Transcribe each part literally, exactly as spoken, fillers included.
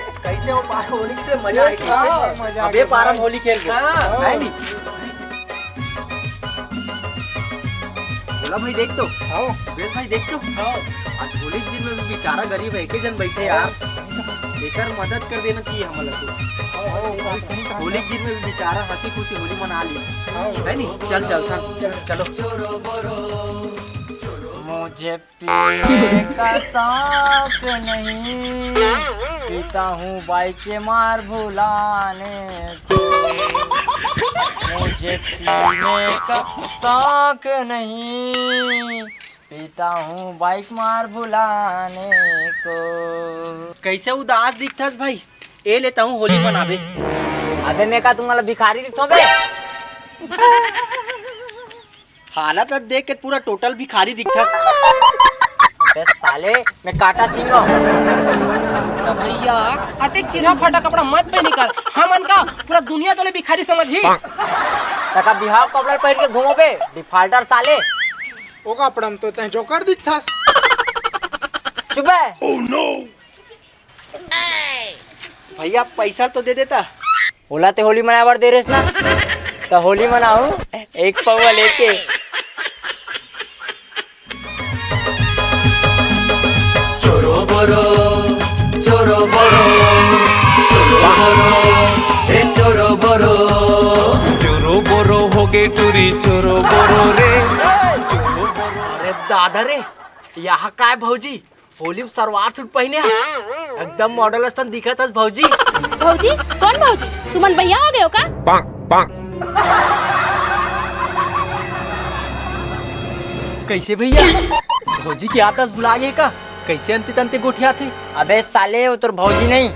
कैसे हो पार होली खेले, मजा आए कैसे? हाँ, मजा अबे आए। पारम होली खेल के। हाँ। है नी? बोला भाई, देख तो। हाँ। बेस भाई, देख तो। हाँ। आज होली के दिन में भी बेचारा गरीब है, एक ही जन बैठे यार। एकर मदद कर देना चाहिए हमला तो। हाँ, हाँ, सही बात है। होली के दिन में भी बेचारा हंसी खुशी होली मना ली। हाँ। है नी? चल, चल, चल, चल, चलो। मुझे पीने का शौक नहीं, पीता हूँ बाइक के मार भुलाने को। मुझे पीने का शौक नहीं, पीता हूँ बाइक मार भुलाने को। कैसे उदास दिखथस भाई? ए लेता हूँ होली मनाबे। अबे मैं का तुम्हारा भिखारी दिखता बे? हालत ल देख के पूरा टोटल भिखारी दिखथस। अबे साले, मैं काटा सिंह हूँ। तो भैया, अतेक चिरा फटा कपड़ा मत पहनी कर। हमन का पूरा दुनिया तोले भिखारी समझही। तका बिहाव कपड़ा पहन के घूमो बे, डिफाल्टर साले। ओ कपड़ा में तो तैं जोकर दिखथस। चुप बे। भैया, पैसा तो दे देता। ओला ते होली मनाए बर दे रेस ना, त होली मनाऊ एक पौवा लेके। चोरो बोरो, चोरो बोरो, चोरो बोरो, ए चोरो बोरो। चोरो बोरो हो गे टूरी, चोरो बोरो रे। अरे दादा रे, यहाँ काय भौजी? होली में सलवार सूट पहने हस, एकदम मॉडल असन दिखत हस भौजी। भौजी? कौन भौजी? तुमन भैया हो गए हो का? कैसे भैया? भौजी के आदत भुला गए का? कैसे अंते तंते गोठियाथे? अबे साले, वो तोर भौजी नहीं,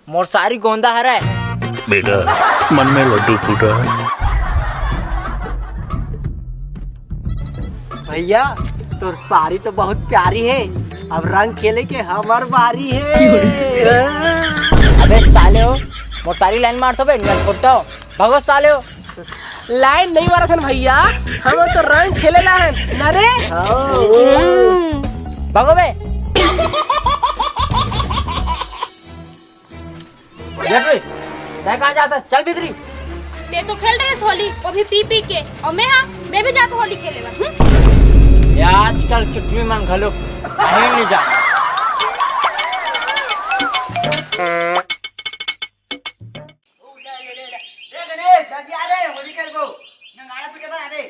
मोर सारी गोंदा हरय। बेटा, मन में लड्डू फूटा है। भैया, तोर सारी तो बहुत प्यारी है। अब रंग खेले के हमर बारी है। अबे साले हो, मोर सारी लाइन मार तो बे, नियत फोटो। भगो साले हो। लाइन नहीं मारत हन भैया, हम तो रंग खेले ला हन। ना रे। भगो बे। जटवे, तै कहाँ जाता? चल भीतरी। ते तो खेल रहे होली, वो भी पी पी के। और मैं, हाँ, मैं भी जाता होली खेले बर। हम्म? ये आजकल चुटमी मन घलो कहीं नहीं जाना। ए गणेश, जल्दी आ रे, होली खेलबो। नंगाड़ा पीटे बर आबे।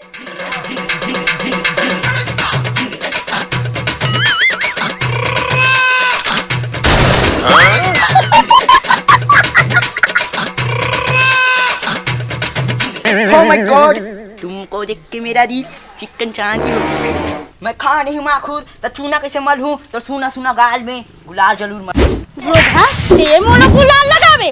Oh my God! तुमको देख के मेरा दिल चिकन चांदी हो गया। मैं खा नहीं माखुर, त चूना कैसे मलहूँ? तो सूना सूना गाल में गुलाल जरूर मल। रोगहा, ते मोला गुलाल लगावे।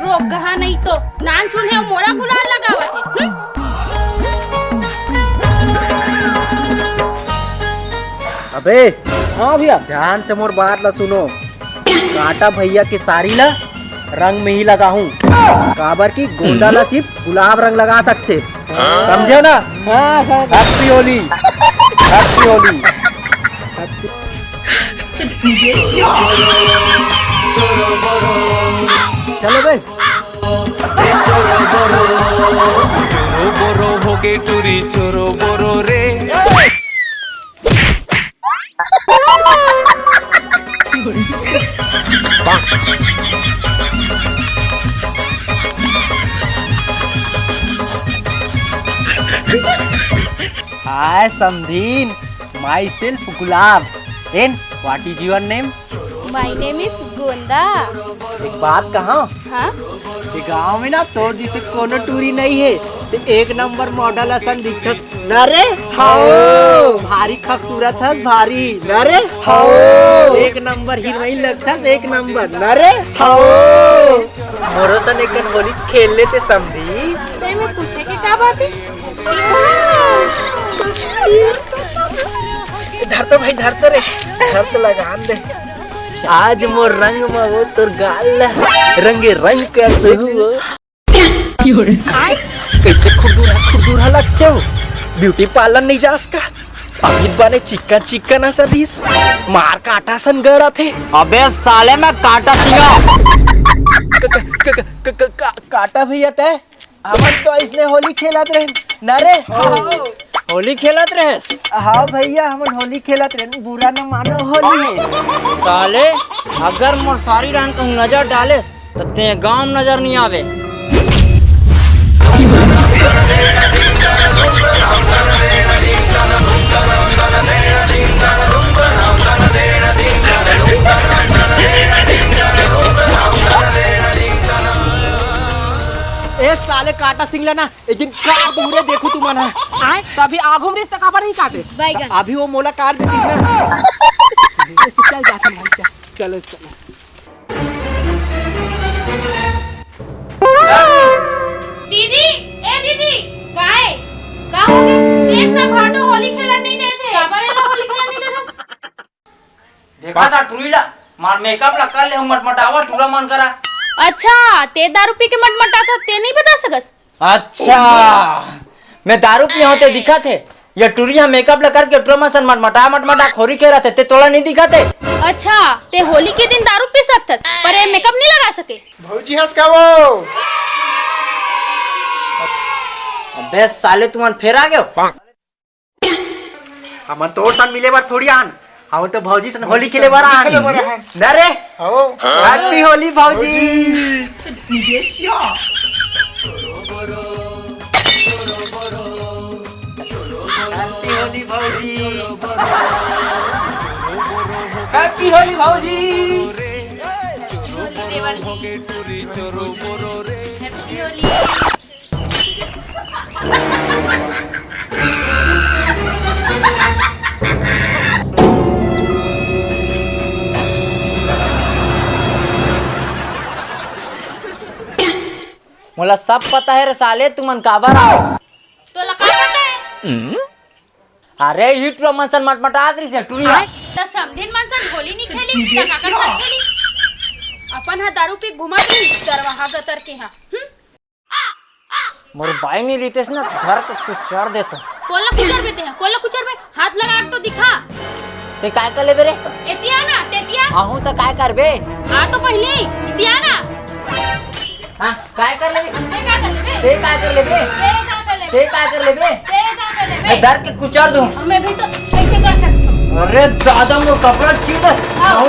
रोगहा नहीं तो नान चुन है, मोला गुलाल लगावत है। हम्म? अबे, हाँ भैया। ध्यान से मोर बात ला सुनो। कांटा भैया के सारी ला रंग में ही लगाहूं, काबर की गोंदा ला सिर्फ गुलाब रंग लगा सकथे। समझे ना? हाँ, समझ। Happy Holi, Happy Holi. चलो बे। चोरो बोरो हो गे टूरी, चोरो बोरो रे। Hi समधीन, myself gulab. And what is your name? My name is गोंदा। एक बात कहा, हाँ? ये गांव में ना तोर जैसे कोनो टूरी नहीं है। ते एक नंबर मॉडल असन दिखथस। ना रे? हाओ। भारी खूबसूरत हस, भारी। ना रे? हाओ। एक नंबर हीरोइन लगथस, एक नंबर। ना रे? हाओ। मोरो सन एकन होली खेल लेते समधी। ते में पूछे के का बात है? धर तो भाई, धर तो रे, धर तो लगान दे। आज मोर रंग में वो तोर गाल ला रंगे रंग कर दे हुआ। कैसे खुरदुरा खुरदुरा लगते हो? ब्यूटी पार्लर नहीं जास का? अभी बने चिक्कन चिक्कन असन दिस, मार काटा सन गड़ा थे। अबे साले, मैं काटा सिंगा। क- क- क- क- क- का- काटा भैया तय, हमन तो इसने होली खेलत रहे ना रे। होली खेलत रहेस? हाँ भैया, हमन होली खेलत रहे, बुरा न मानो, होली है। साले, अगर मोर सारी रहन कहूँ नजर डालेस, त तें गांव में नजर नहीं आवे। ए साले काटा सिंगला ना, एक दिन का दूरे देखू तुमन ह। आय, तभी आघू में रिश्ता काबर नहीं काटे? बैगन। अभी वो मोला कार दे दीस ना। चल जाते हैं भाई, चल। चलो, चलो। दीदी, ए दीदी, काय? का हो गए? देख ना, भाटो होली खेलन नहीं देथे। काबर एला होली खेलन नहीं देथे? देखा था टुरी ला, मार मेकअप ला कर ले, मटमटावा टूरा मन करा। अच्छा, ते दारू पी के मटमटाथा, ते नहीं बता सकस? अच्छा, मैं दारू पिया हों ते दिखा थे। ये टुरी हा मेकअप ला करके टुरा मन सन मटमटा मटमटा खोरी के रहते, ते तोला नहीं दिखा थे। अच्छा, ते होली के दिन दारू पी सकथस, पर ये मेकअप नहीं लगा सके। भौजी हंस का वो। अबे साले, तुमन फेर आ गए हो? हमन तोर सन मिले बर थोड़ी आन, हम तो भौजी सन होली खेले बर आन। खेले बर आन। ना रे, हो। Happy होली भौजी। Happy होली भौजी। Happy होली भौजी। Happy होली। मोला सब पता है रे साले, तुमन काबर आओ? तोला का पता है? अरे, ई टुरा मन सन मटमटात रहिस हे, टुरी हा। त समधिन मन सन होली नहीं खेली, त काकर सन खेली? अपन हा दारू पी घुमत रही, दरवाहा गतर के हा। हम्म? मोर बाई नहीं रहितेस ना, घर के कुचर देतो। कोला कुचर बेते हैं, कोला कुचर बे, हाथ लगा के तो दिखा। ते काय कर लेबे रे? एतिया ना, तेतिया। आहू त काय करबे? आ तो पहले, इतिया ना। हाँ, काय कर लेबे? ते का कर लेबे? ते काय कर लेबे? ते का कर लेबे? ते का कर लेबे? ते का कर लेबे? मैं दर के कुचर दूं। और मैं भी तो ऐसे कर सकता हूँ। अरे दादा, मोर कपड़ा छील दे। आओ।